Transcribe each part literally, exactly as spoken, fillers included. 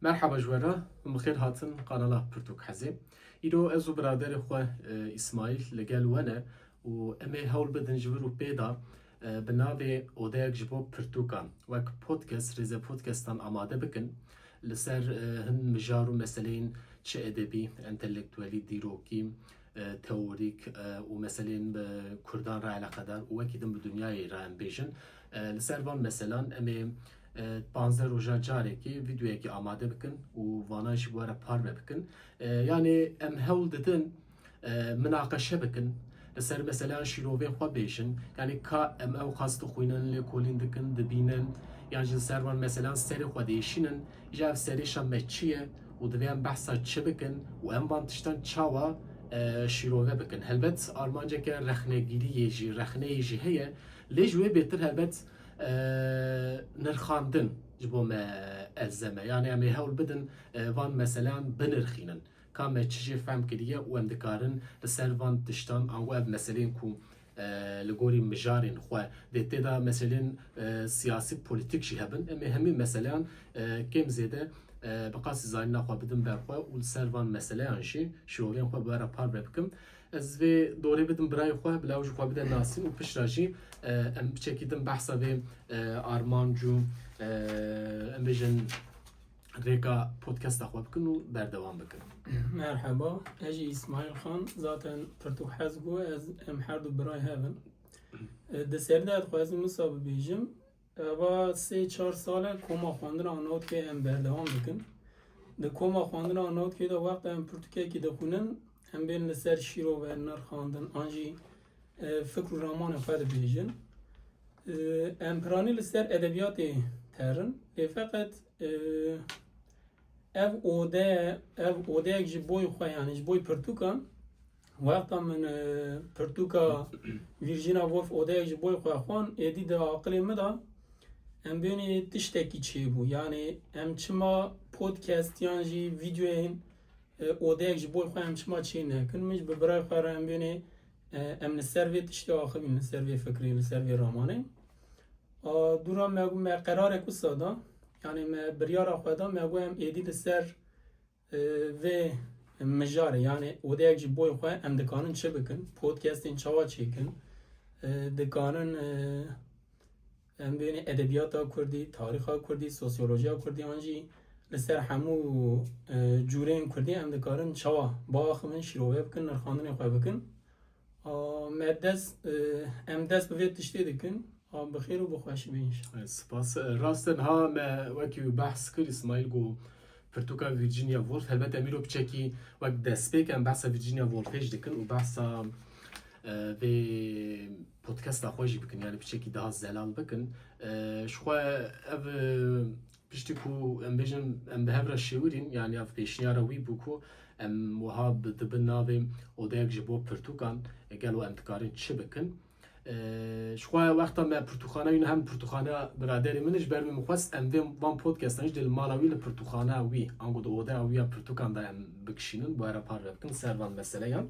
Merhaba ji we re, bi xêr hatin kanala Pirtûk Hezê. Îro ez û biraderê xwe, e, Îsmaîl li gel we ne û em ê hewl bidin ji vir û pê de, e, bi navê Odeyek ji bo Pirtûkan wek podcast, rêze podcastan amade bikin. Li ser, e, hin mijar û meseleyên çi edebî, entelektuelî, dîrokî, e, teorîk, e, û meseleyên bi Kurdan re eleqedar û wekî din bi dinyayê re em bêjin. E, li ser van meselan em ê, e, panzdeh roja carekê vîdeoyekî amade bikin û vanan jî bi we re parve bikin. E, yanî em hewl didin, e, minaqeşe bikin, li ser meseleyan şîrovên xwe bêjin. Yanî ka em ew qas dixwînin, lêkolîn dikin, dibînin, yan jî li ser van meseleyan serê xwe diêşînin, îja ev serêşa me çi ye û divê em behsa çi bikin û em van tiştan çawa, e, şîrove bikin. Helbet armanceke rexnegiriyê jî, rexneyê jî heye, lê ji wê bêtir helbet, e, nirxandin ji bo me elzem e. Yanî em ê hewl bidin, e, van meseleyan binirxînin. Ka me çi jê fehm kiriye û em dikarin li ser van tiştan, ango ev meseleyên ku, e, li gorî mijarên xwe dê tê de meselên, e, siyasî, polîtîk jî hebin. Em ê hemî meseleyan, e, kêm zêde, e, bi qasî zanîna xwe bidin ber xwe û li ser van meseleyan jî şîrovên xwe bi we re parve bikim. Ez vê dorê bidim birayê xwe, bila ew ji xwe bide nasîn û piştre jî, e, em biçekî din behsa vê, e, armanc û, e, em bêjin rêka podcasta xwe bikin û berdewam bikin. Merheba, ez jî Îsmaîl Xan, zaten Pirtûk Hez bû, ez, em her du birayê hev in. E, di serî de ez dixwazim wisa bibêjim. Eva sê çar sal e koma xwendina Arnavutkê em berdewam dikin. Di koma xwendina Arnavutkê de wexta em pirtûkekî dixwînin, em bên li ser şîrove, nirxandin an jî, e, fikr û ramanê xwe dibêjin. E, em piranî li ser edebiyatê terin, lê feqet, e, ev ode, ev odeyek ji boy xwe, yanî ji boy pirtûkan, wexta min, e, pirtûka Virginia Woolf Odeyek ji boy xwe xwan, êdî di aqilê min de em bênê tiştekî çêbû. Yanî em çima podcast yan jî vîdeoyên, e, odeyek ji boy xwe em çima çê nekin? Min jî bi birayê xwe re em bênê, e, em li ser vê tiştê axivîn, li ser vê fikrê, li ser vê ramanê. A, dûra me, me qerarek wisa da, yanî me biryara xwe da, me got em êdî li ser, e, vê mijarê, yanî odeyek ji boy xwe em dikarin çi bikin, podcastên çawa çêkin, e, dikarin, e, em bênê edebiyata kurdî, tarîxa kurdî, sosyolojiya kurdî an jî li ser hemû, e, cûreyên kurdî em dikarin çawa biaxivin, şîrove bikin, nirxandinê xwe bikin. A, me dest, e, em dest bi vê tiştê dikin. A, bi xêr û bi xweşî be înşallah. E, spas. E, rast e, niha me wekî wî behs kir, Îsmaîl got pirtûka Virginia Woolf. Helbet em îro piçekî wek destpêk em behsa Virginia Woolfê jî dikin û behsa, e, vê podcasta xwe jî bikin. Yanî piçekî daha zelal bikin. E, ji xwe ev, e, Piştî ku em bêjin, em bi hev re şêwirîn, yanî ev pêşniyara wî bû ku em wiha bi, di bin navê Odeyek ji bo Pirtûkan, e, gelo em dikarin çi bikin? E, ji xwe wexta me pirtûxana wî, hem pirtûxana biraderê min e, ji ber wî min xwest em vê van podcastan jî dê li mala wî, li pirtûxana wî, ango di odeya wî ya pirtûkan de em bikişînin, bi we re parve bikin ser van meseleyan.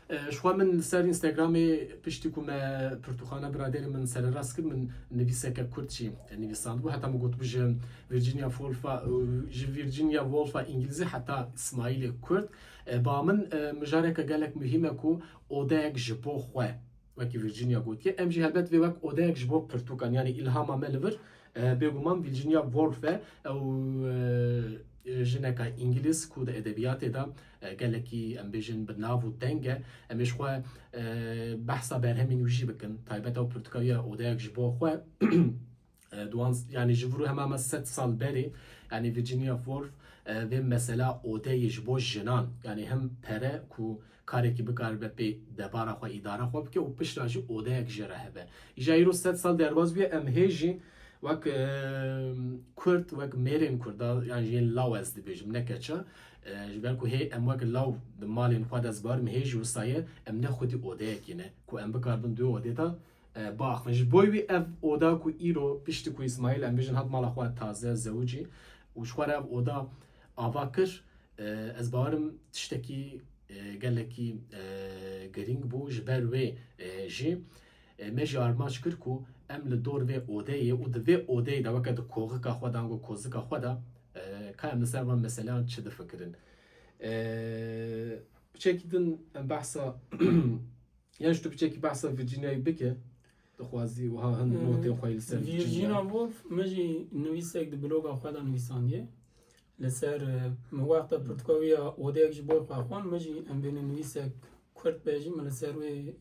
E, ji xwe min li ser Instagramê piştî ku me pirtûxana biraderê min sererast kir, min nivîseke kurd jî nivîsandibû. Heta min gotibû ji Virginia Woolf a, ji Virginia Woolf a îngilîzî heta Îsmaîlê kurd. E, ba min, e, mijareke gelek muhîm e ku odeyek ji bo xwe, wekî Virginia gotiye. Em jî helbet vê wek odeyek ji bo pirtûkan, yanî îlhama me li vir, e, bêguman Virginia Woolf e. Ew, e, jineka îngilîz ku di edebiyatê de, e, gelekî, em bêjin, bi nav û deng e. Em ê ji xwe, e, behsa berhemên wî jî bikin. Taybet ew pirtûka wî ye, Odeyek ji bo xwe. E, duwan, yanî ji vir û hema me sed sal berê, yanî Virginia Woolf, e, vê mesela odeyê ji bo jinan, yanî hem pere ku karekî bikaribe pê debara xwe, îdara xwe bike û piştre jî odeyek jê re hebe. Îja îro sed sal derbas bûye, em hê jî wek, e, Kurd, wek mêrên Kurda, yan jî yên law ez dibêjim, ne keça. E, ji ber ku hê em wek law di malên xwe de, ez barim hê jî wisa ye, em ne xwedî odeyekî ne ku em bikaribin di wê odê de, e, biaxivin. Ji bo wî ev oda ku îro piştî ku Îsmaîl, em bêjin, hat mala xwe taze zewicî û ji xwe re ev oda ava kir, e, ez bawerim tiştekî, e, gelekî, e, girîng bû. Ji ber wê, e, jî, e, me jî armanc kir ku em li dor vê odeyê û di vê odeyê de weke di koxika xwe de, ango kozika xwe de, e, Ka em li ser van meseleyan çi difikirin? Ee, piçekî din em behsa, yan ji tu piçekî behsa Virginia'yê bike, dixwazî wiha hin Ee, notên xwe li ser Virginia. Virginia Woolf, min jî nivîsek di bloga xwe de nivîsandiye. Li ser, e, min wexta pirtûka wî ya Odeyek ji bo xwe xwend, min jî em bêne nivîsek kurt be jî min li ser wê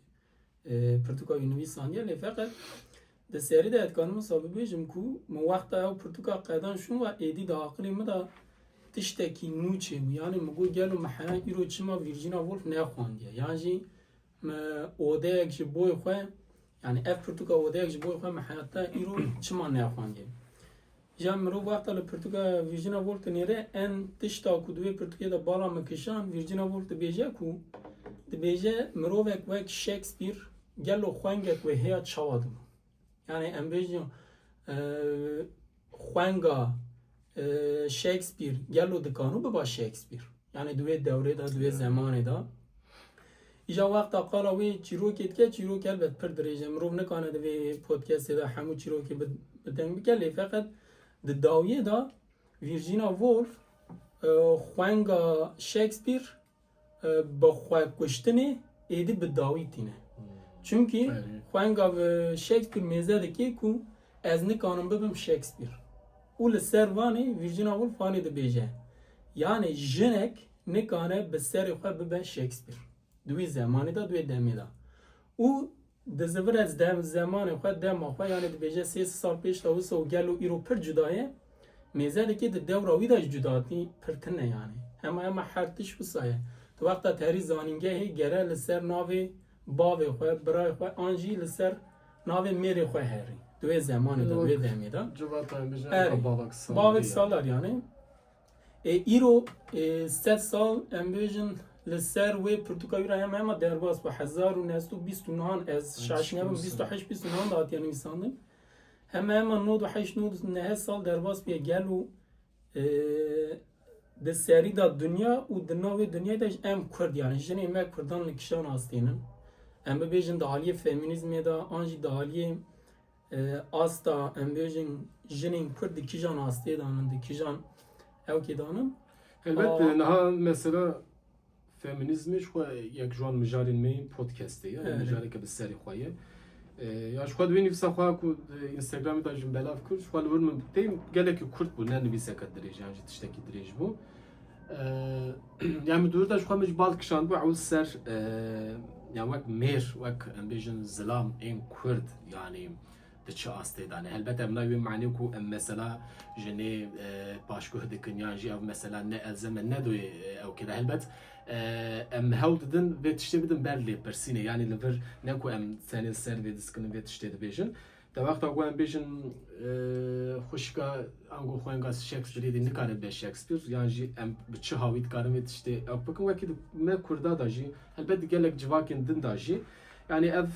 e, pirtûka wî nivîsandiye, lê feqet di serî de ez dikarim wisa bibêjim ku min wexta ew pirtûka qedan şûn ve êdî di aqilê min de tiştekî nû çêbû. Yanî min got, gelo min heya îro çima Virginia Woolf nexwandiye? Yan jî min Odeyek ji bo xwe, yanî ev pirtûka Odeyek ji bo xwe min heta îro çima nexwandiye? Îja mirov wexta li pirtûka Virginia Woolf dinêre, en tişta ku di wê pirtûkê de bala min kişand, Virginia Woolf dibêje ku, dibêje mirovek wek Shakespeare gelo xwengek wê heye çawa dibû? Yanî em bêjin, e, xwenga, e, Shakespeare gelo dikano biba Shakespeare? Yanî di wê dewrê de, di wê Ya. zemanê de. Îja wexta qala wê çîrokê dike, çîrok helbet pir dirêj e. Mirov nikane di vê podcastê de hemû çîrokê bi, bi deng bike, lê feqet di dawiyê de Virginia Woolf, e, xwenga Shakespeare, e, bi xwe kuştinê êdî bi dawî tîne. Hmm. Çimkî Erê. xwenga bi Shakespeare mêze dike ku ez nikanim bibim Shakespeare. Û li ser vanê Virginia Woolf vanê dibêje, yanî jinek nikane bi serê xwe bibe Shakespeare. Di wî zemanê de, di wê demê de. Û dizivire ez dem, zemanê xwe, dema xwe, yanî dibêje sê sal pêş de wisa û gelo îro pir cuda ye. Mêze dike di dewra wî de jî cudatî pir tune yanî. Hema hema her tişt wisa ye. Tu wexta terî zanîngehê gere li ser navê bavê xwe, birayê xwe, an jî li ser navê mêrê xwe herî. Di wê zemanê de, di wê Wek demê de. Civata em bêjin Erê. Bavek Salar Bavek yanî. Salar yanî. E, îro, e, sed sal, em bêjin, li ser wê pirtûka wî re hema hema derbas bû. Hezar û neh sed û bîst û neh, ez şaş nebim, bîst û heşt bîst û neh de hatiye nivîsandin. Hema hema nod û heşt nod û neh sal derbas bûye gel û, e, di serî de dinya û di nav wê dinyayê de jî em Kurd, yanî jinê me Kurdan li kîjan astê ne? Em bibêjin di aliyê feminîzmê de, an jî di aliyê e, asta, em bêjin, jinên Kurd di kîjan astê de ne, di kîjan ewkê de ne? Helbet, Aa. e, niha mesela feminîzmê ji xwe yek ji wan mijarên me yên podcastê ye, Evet. mijareke bi serê xwe ye. E, ya ji xwe di wê nivîsa xwe ku, e, Instagramê de jî belav kir, ji xwe li wir min tê gelekî kurt bû, ne nivîseke dirêj, yan jî tiştekî dirêj bû. E, yani dûr de ji xwe min ji bal kişandibû, ew li ser, e, ya wek mêr, wek em bêjin zilam ên Kurd, yani di çi astê de ne. Helbet em nayê wê manê ku em mesela jinê, e, paşguh dikin, yan jî ev mesela ne elzem e, ne doyê, e, ew kê de. Helbet, e, em hewl didin vê tiştê bidin ber lêpirsînê. Yani li vir ne ku em tenê ser vê diskinin vê tiştê dibêjin. Te wexta ku em bêjin, e, xwişka ango xwenga Shakespeareê dî nikare be Shakespeare, yan jî em bi çi hawî dikarin vê tiştê ew bikin. Wekî di me Kurda da jî, helbet di gelek civakên din da jî, yani ev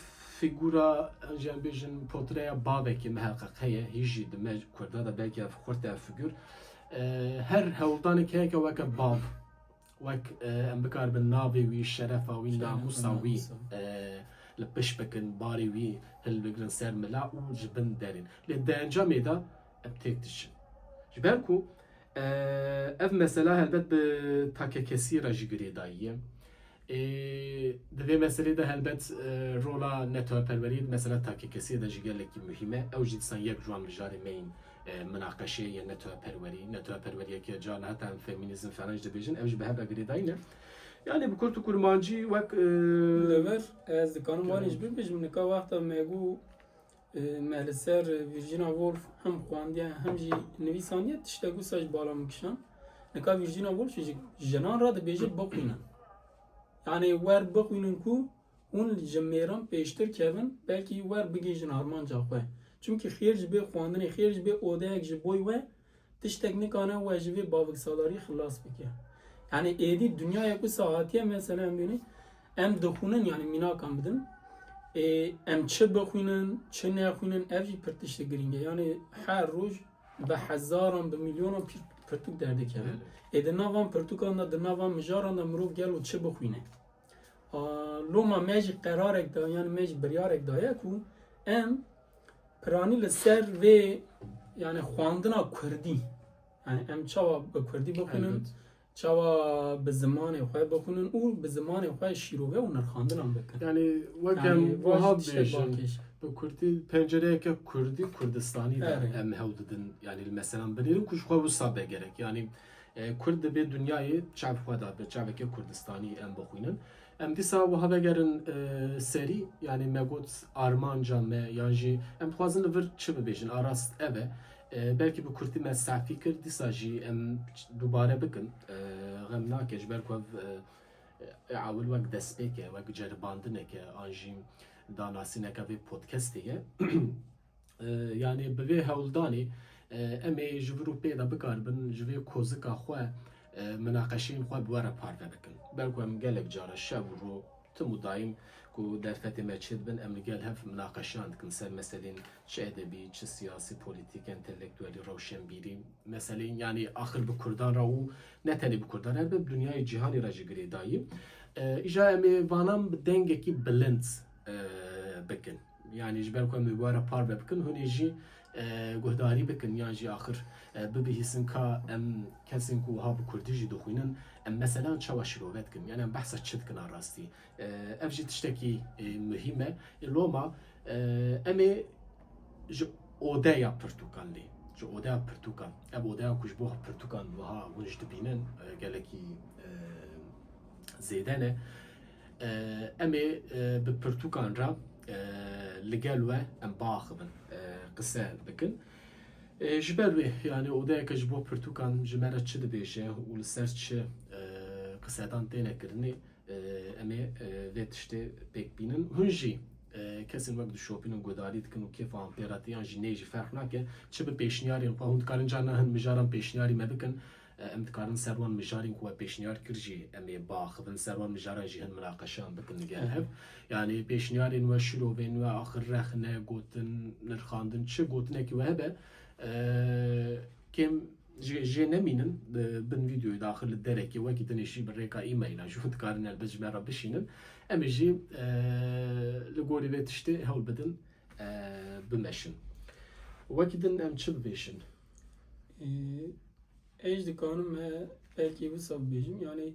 fîgura, jî em bêjin, potreya bavekî miheqeq heye, hî jî di me Kurda da belkî ev xurt e ev fîgur. E, her hewldanek heye ke weke bav, wek, e, em bikaribin navê wî, şerefa wî, Şerefa, namûsa wî, namûsa. e, li pişt bikin, barê wî hilbigrin ser mila û ji bin derên. Lê di encamê de em têk diçin. Ji ber ku, e, ev mesela helbet bi takekesiyê re jî girêdayî ye. E, di vê meselê de helbet, e, rola netewperweriyê di mesela takekesiyê de jî gelekî muhîm e. Ew jî dîsan yek ji wan mijarê me yên e, minaqeşeyê yên netewperwerî, netewperweriyeke carna heta em feminîzm falan jî dibêjin, ew jî bi hev re girêdayî ne. Yani bi kurt û kurmancî wek, e, Li vir, ez dikarim wanê jî bibêjim, nika wexta me got, e, me li ser Virginia Woolf hem xwendiye, hem jî nivîsandiye, tiştek wisa ji bala min kişand. Nika Virginia Woolf jî ji jinan re dibêje bixwînin. Yani wer bixwînin ku hûn ji mêran pêştir kevin, belkî wer bigihîjin armanca xwe. Çimkî xêr ji bê xwendinê, xêr ji bê odeyek ji boy we, tiştek nikane we ji vê baviksalarî xilas bike. Yani êdî dinyayek wisa hatiye, mesela em bînin, em dixwînin, yani mînakan bidin, ê, em çi bixwînin, çi nexwînin, ev jî pir tiştê girîng e. Yani her roj bi hezaran, bi milyonan pir-, pirtûk derdikevin. Evet. Ê di nav van pirtûkan de, di nav van mijaran de mirov gelo çi bixwîne? A, loma me jî qerarek da, yani me jî biryarek daye ku em piranî li ser vê, yani xwendina kurdî, Yani em çawa bi kurdî bixwînin, çawa bi zimanê xwe bixwînin û bi zimanê xwe şîrove û nirxandinan bikin. Yani wek em wiha bêjin, bi kurdî pencereyeke kurdî, kurdistanî de em hewl didin, yani li meselan binêrin ku ji xwe wisa be gerek. Yani e, kurd dibê dinyayê çav xwe de bi çaveke kurdistanî em bixwînin. Em dîsa wiha vegerin e, serî, yani me got armanca me, yan jî em dixwazin li vir çi bibêjin, a rast ev e. E, belkî bi kurtî me safî kir, dîsa jî em dubare bikin. E, xem nake, ji ber ku ev e, e, ewil wek destpêk e, wek ceribandineke, an jî danasîneke vê podcastê ye. E, yani bi vê hewldanê e, em ê ji vir û pê de bikaribin ji vê kozika xwe e, minaqeşeyên xwe bi we re parve bikin. Belku em gelek cara şev û ro tim û dayîm ku derfetê me çêdibin, em li gel hev minaqeşeyan dikin ser meselên çi edebî, çi siyasî, polîtîk, entelektuelî, rewşenbîrî, meseleyên, yanî axir bi kurdan re û ne tenê bi kurdan, her bi dinyayê cîhanê re jî girêdayî. E, îja em ê vanan bi dengekî bilind e, bikin. Yanî ji ber ku em ê were parve bikin, hûn ê jî e, guhdarî bikin, yan jî axir e, bibihîsin ka em kesên ku wiha bi kurdî jî dixwînin, em meselan çawa şîrove dikin, yani em behsa çi dikin a rastî. E, ev jî tiştekî e, muhîm e. E, loma e, em ê ji odeya pirtûkan lê, ji odeya pirtûkan, ev odeya ku ji bo pirtûkan wiha hûn ji dibînin, e, gelekî e, zêde ne. E, em ê e, bi pirtûkan re e, li gel we em biaxivin, e, qise bikin. E, ji ber wê, yani odeyeke ji bo pirtûkan ji me re çi dibêje û li ser çi e, qisedan têne kirinê, e, em ê e, vê tiştê pêk bînin. Hûn jî e, kesên wek dişopînin, guhdarî dikin û kêfa wan pê re tê, yan jî nê jî ferq nake. Çi bi pêşniyarên xwe, hûn dikarin carna hin mijaran pêşniyarî me bikin. E, em dikarin ser wan mijarên ku we pêşniyar kir jî em ê biaxivin, ser wan mijaran jî hin minaqeşeyan bikin li gel hev. Yani pêşniyarên we, şîrovên we, axir rexne, gotin, nirxandin, çi gotinekî we hebe, e, kêm jê, jê nemînin, e, bin vîdeoyê de axir li derekê wekî dinê jî bi rêka e-maila jî dikarin helbet ji me re bişînin. Em ê jî e, li gorî vê tiştê hewl bidin e, bimeşin. Wekî din em çi bibêjin? E, Ez dikanim me belkî wisa bibêjim, yani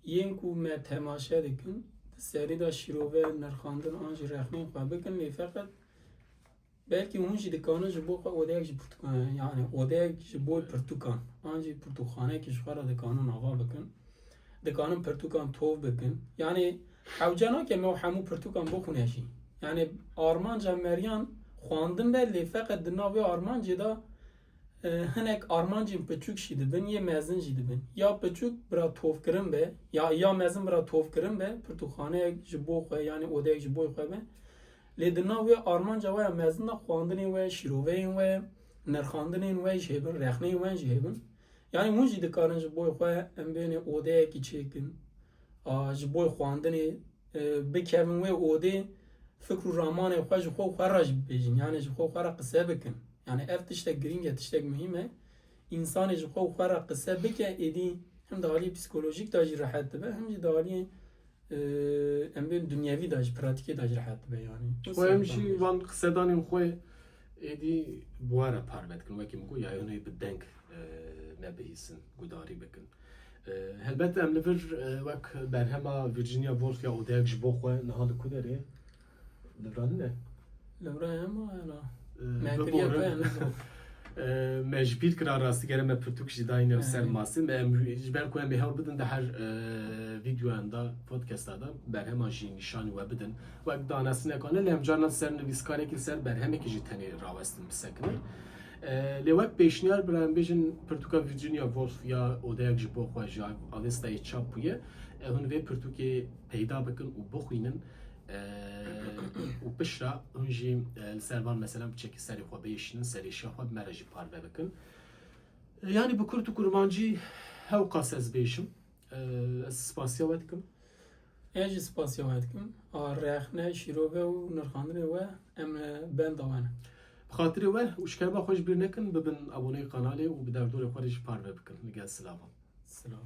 yên ku me temaşe dikin, di serî de şîrove, nirxandin an jî rexnên xwe bikin, lê feqet belkî hûn jî dikanin ji bo xwe odeyek ji pirtûkan, yani odeyek ji bo pirtûkan, an jî pirtûkxaneyekî ji xwe re dikanin ava bikin. Dikanin pirtûkan tov bikin. Yani hewce nake me hemû pirtûkan bixwîne jî. Yani armanca meriyan xwendin be, lê feqet di nav vê armancê de e, hinek armancên piçûk jî dibin, yê mezin jî dibin. Ya piçûk bira tovkirin be, ya, ya mezin bira tovkirin be, pirtûkxaneyek ji bo xwe, yani odeyek ji bo xwe be. Lê di nav wê armanca we ya mezin de xwendinên we, şîroveyên we, nirxandinên we jî hêbin, rexneyên we jî hêbin. Yani hûn jî dikarin ji bo xwe em bênê odeyekî çêkin, a, ji bo xwendinê, e, bikevin wê odê, fikr û ramanê xwe ji xwe xwe re jî bibêjin, yani ji xwe xwe re qise bikin. Yani ev tiştek girîng e, tiştek muhîm e. Însanê ji xwe xwe re qise bike, êdî hem di aliyê psîkolojîk de jî rehet dibe, hem jî di aliyê, e, em bên dinyevî de jî, pratîkê de jî rehet dibe yani. Xwe em jî van qisedanên xwe êdî bi we re parve dikin. Wekî min got, ya hûn ê bi deng e, me bihîsin, gudarî bikin. E, helbet em li vir e, wek berhema Virginia Woolf ya Odeyek ji bo xwe niha li ku derê? Li vir nîne? Li vir hema hela. E, me kiriye pe, nizanim. E, me ji bîr kira rastî gere me pirtûk jî dayîne ser masê. Me em ji ber ku em ê hewl bidin de her e, vîdeoyan de, podcasta de berhema jî nîşanî we bidin. Wek danasîneka ne, lê em carna ser nivîskarekî, ser berhemekî jî tenê rawestin bisekinin. E, lê wek pêşniyar bira em bêjin pirtûka Virginia Woolf ya Odeyek ji bo xwe ji Avestayê çap bûye. E, hûn vê pirtûkê peyda bikin û bixwînin. E, û piştre hûn jî e, li ser van meselan piçekî serê xwe biêşînin, serêşiya xwe bi me re jî parve bikin. E, yanî bi kurt û kurmancî hewqas ez bêjim. E, ez spasiya we dikim. Ez jî spasiya we dikim. A rexne, şîrove û nirxandinê we em li benda we ne. Bi xatirê we û ji kerema xwe ji bîr nekin, bibin aboneyê kanalê û bi derdorê xwe re jî parve bikin. Li gel silavan. Silav.